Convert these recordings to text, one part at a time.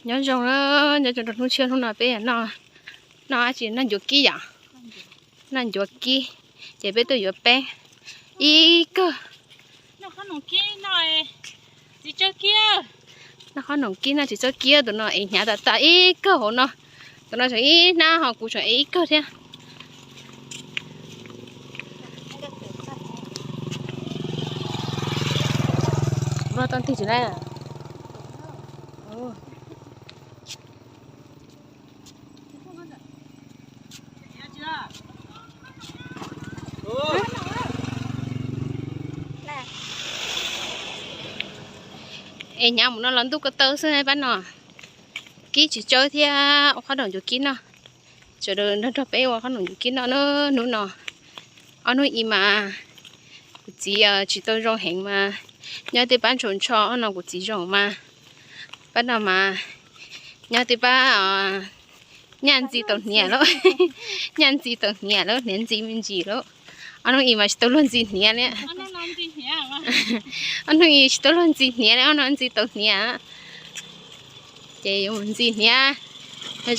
Nyob zoo na, nyob zoo rau hnub tshiab hnub no peb noj, noj dab tsi, noj ncuav kib yom? Noj ncuav kib, ces peb tuaj yuav peeb ib kawg. Noj qhob noom kib noj tsis txawb kiab, tus no es hnyav tas tas ib kawg hauv no. Tus no tseem ib hnab ho kuv tseem ib kawg thiab. Noj tau tig tsis na. Es hnyav mus no los ntuj ko taw xwb pab no. Kib tsis tsawb thiab ua qhob noom ncuav kib noj. Sawv daws nrog nrog peb ua qhob noom ncuav kib noj na hnub no. Ob hnub i mas kuv txiv tsis tau zoo heev mas nyob tej pab ntshaus ntsho, ob no kuv txiv zoo mas pab no mas nyob tej pab nyaj ntxi tau hniav lauj, nyaj ntxi tau hniav lauj, hniav ntxi me ntsis lauj. Ob hnub i mas tsis tau luag ntxi hniav li. Ob hnub i tsis tau luag ntxi hniav li, ob no ntxi tau hniav. Ces yuav mus ntxi hniav.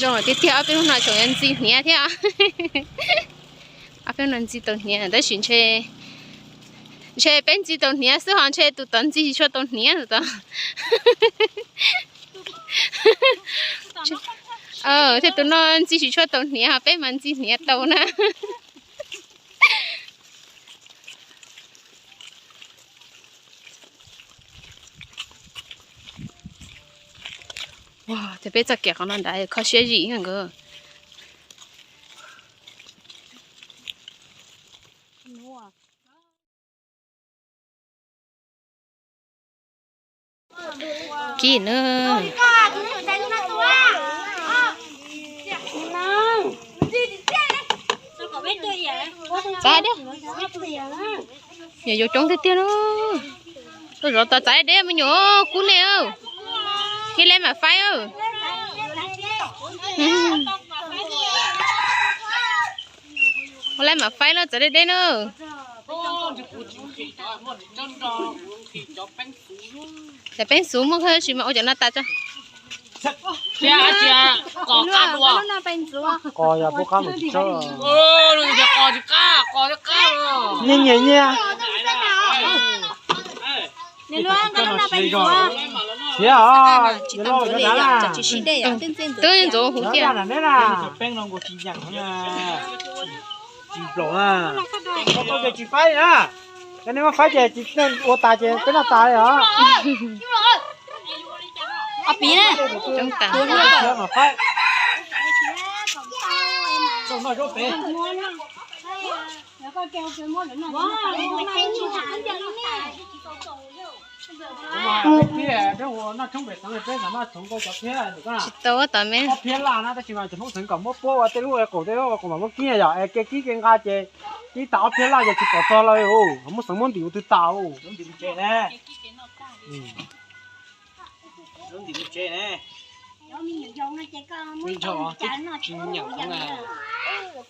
Zoo tiag tiag ob peb hnub no tseem yuav ntxi hniav thiab. Ob peb hnub no ntxi tau hniav tab sis ntshe, ntshe peb ntxi tau hniav xwb ho ntshe tus tod ntxi tsis tshua tau hniav tus tod. Thiab tus no ntxi tsis tshua tau hniav ho peb mas ntxi hniav tau na. Ces peb txoj kev qhov no nrad kho siab zim nkawd. Kib na. Txav deb. Yog yuav coob tiag tiag na. Tuaj zov txav deb me nyuam kub nej. Kib leb mam faib. Ua lawm mam faib lawm txav deb deb na. Cov peeb xuv muaj kawg sis mas ua cov no tas tso. Qos yog pub qab mus tsis tsawb. Nyias nyias nyias. Siav os, yuav loj cov dav na. Twb ntxuav huv tiag. Peeb no nkaus tsis nyeem, tsis nplaum na. Tsis faib na. Yog nej muab faib ces ua tas ces peb noj tas li os. Ob peb na. Coob tas. Tsis tau tom me. Tab sis mas cov hnub xeev kom muab puab ua tej lub qaum tej lub qaum mas muab kib yom, es kev kib kev nqa ces kib tas ob phiab laj ces tsis pom txog lawm, muab xeev muab ntim ua twg tas.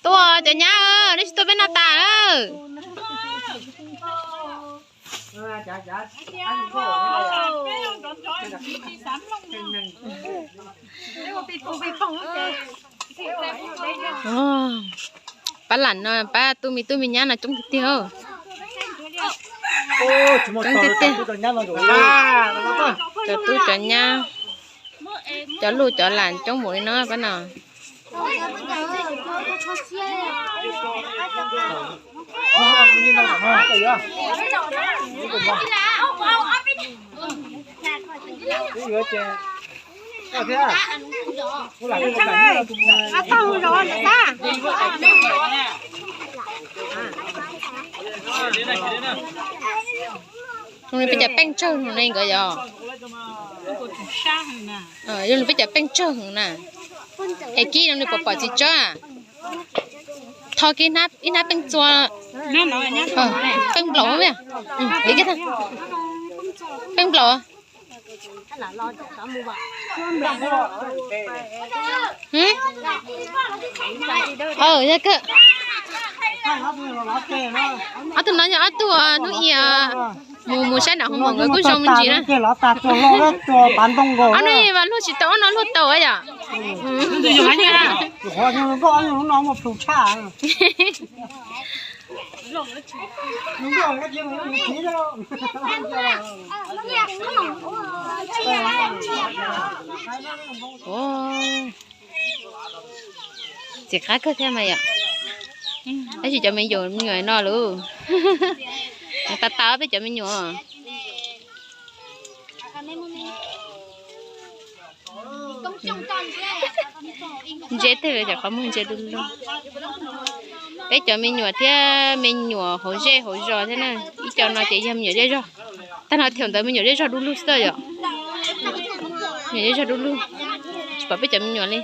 Tuaj cov nyab, nej tsis tuaj peb noj tas. Pab lam no pab tub me tub me nyab no coob tiag tiag. Coob tiag tiag. Cov tub cov nyab, cov luj cov lam coob npaum li no pab no. Zoo li peb cov peej tsawg no ne nkawd yog. Zoo li peb cov peej tsawg na. Es kib zoo li pom pom txiv tsawb. Tho kiag ib hnab peej txua, peej nplaum. Peej nplaum. Yog kawg. Ob tug no yog ob tug hnub i mus, mus saib nram hoo maum nkawd kuj zoo me ntsis na. Ob hnub i mas luag tsis tau, ob no luag tau yom. Txiv qab kawg thiab mas yom. Tab sis cov me nyuam, me nyuam no lauj, tas tas peb cov me nyuam. Ntse tej cov qhov muag ntse du lug. Peb cov me nyuam thiab me nyuam hauv zej hauv zos thiab na, ib co no ces yog me nyuam zej zog. Tag nrho thiaum ntawd me nyuam zej zog du lug xwb yom. Me nyuam zej zog du lug, tsis pom peb cov me nyuam li.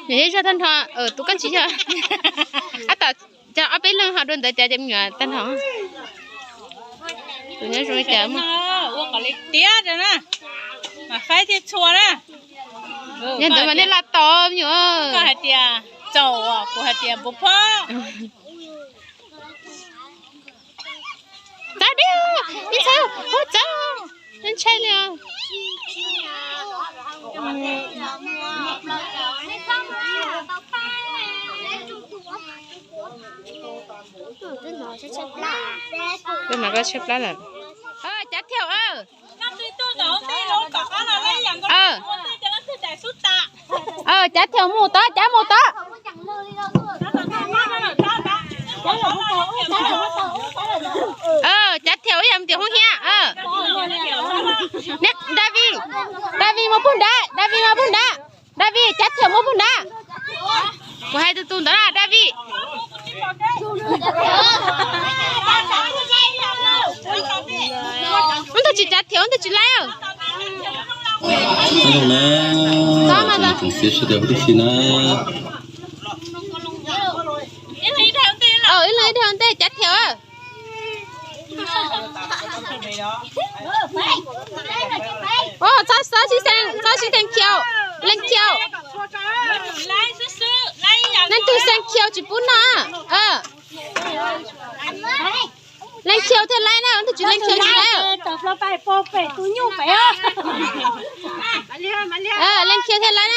Me nyuam zej zog tag nrho, tus koj tsis yog, tab tom cov ob peb leeg ho dua ntawd cas cov me nyuam tag nrho. Tus nyob zoo li cas muaj. Ua kom li tiav rau na, mas faib thiaj txhua na. Yog ntawd mas nej laj tos me nyuam. Koj hais tias txaus, kuv hais tias npua phob. Txav di, ib ntxhais, ua txav, ntshai li. Peb mas koj tshaib plab lawm. Cav thiaum, cav thiaum mus tod, cav mus tod. Cav thiaum ib yam tim hoob hiab. David, David mus pug nrad, David mus pug nrad. David, cav thiaum mus pug nrad. Kuv hais tus tus ntawd na, David. Ub, ntag tsis cav thiaum, ub, ntag tsis laib. Txhob mas txhob. Ib leeg ib daim ua ntej, cav thiaum. Txhob, txhob sib xeem, txhob sib xeem khiaum, leej khiaum. Leej twg xeem khiaum tsis pub noj. Leej khiaum thiaj laib na, leej twg tsis leej khiaum tsis laib. Leej khiaum thiaj laib na.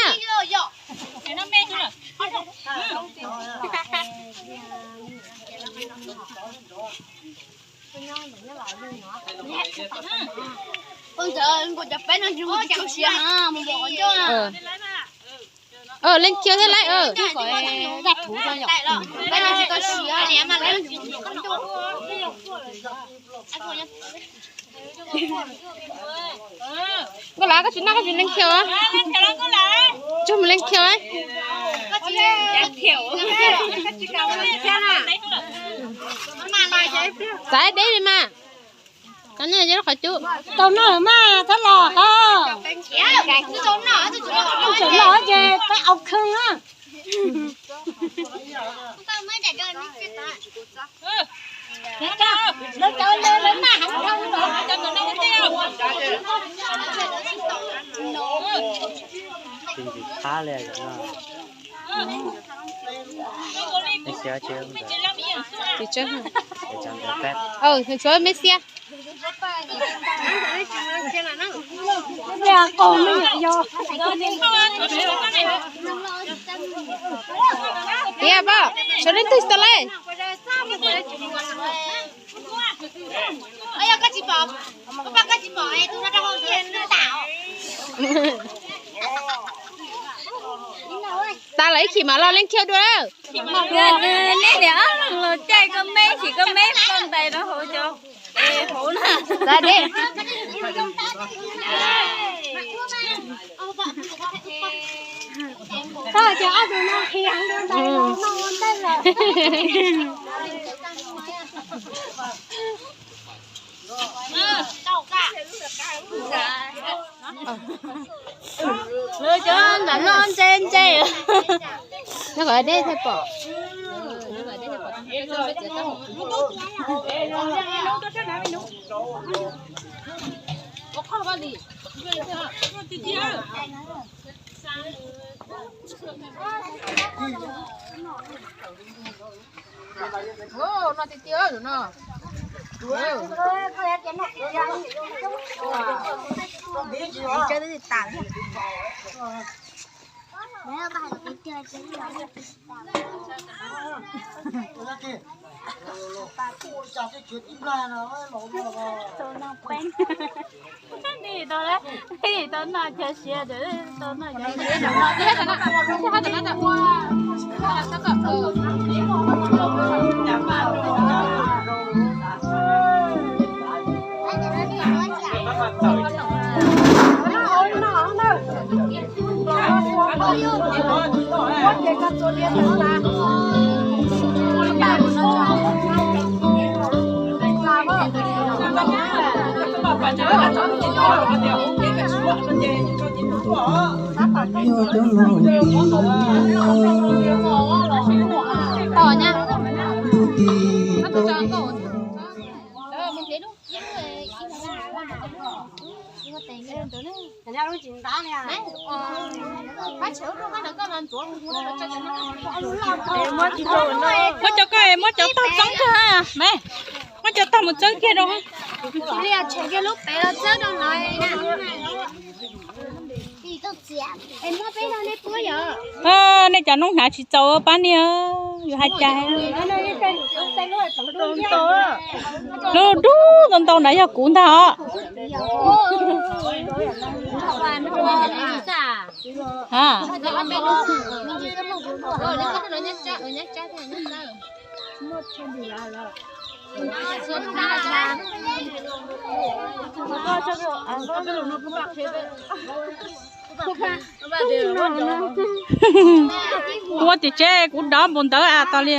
Leej khiaum thiaj laib. Nkauj Lav, koj tsis noj, koj tsis leej khiaum. Tsuag mus leej khiaum. Txav deb li mas. Koj nyob qhov cub. Tau noj mas txhob los ho. Tseem los ces peb au khee na. Tshuav me xiab. Tiag poj, sawv leej twg tau lawm? Tas lawm ib chim mam los leej khiav dua. Nej niam ob leeg los caij koj meb, chim koj meb poj ntais rau hauv cov hauv na. Txav deb. Koj ces ob tug no khiav dua ntais los noj ua ntej lawm. Lawv cov ntawm no ntse ntse. Nyob kom deb thiaj pom. No tiag tiag no. Muab cov ko, muab cov tog txeeb kiag, me, muab cov tog mus txeeb kiag rau. Nej cov noob hnav tsis txaus pab niag, yuav hais cas. Lub dub ntau ntau ntawd yog kuv ntag os. Kuv ua tim tsev kuv dov npaum ntawd as tau li.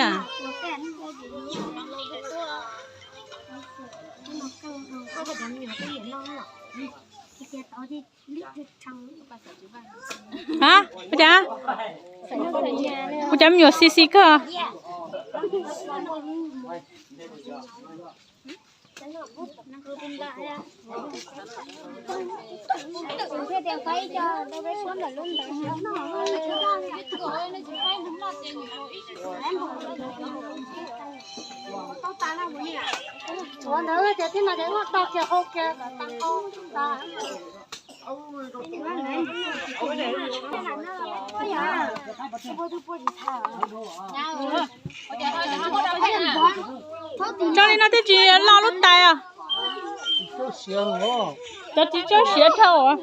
Hab, ua cas? Ua cas me nyuam xi xi kawg? Tso li no twb tsis loj lub tais os. Cov tsis tsaub siav dhau os.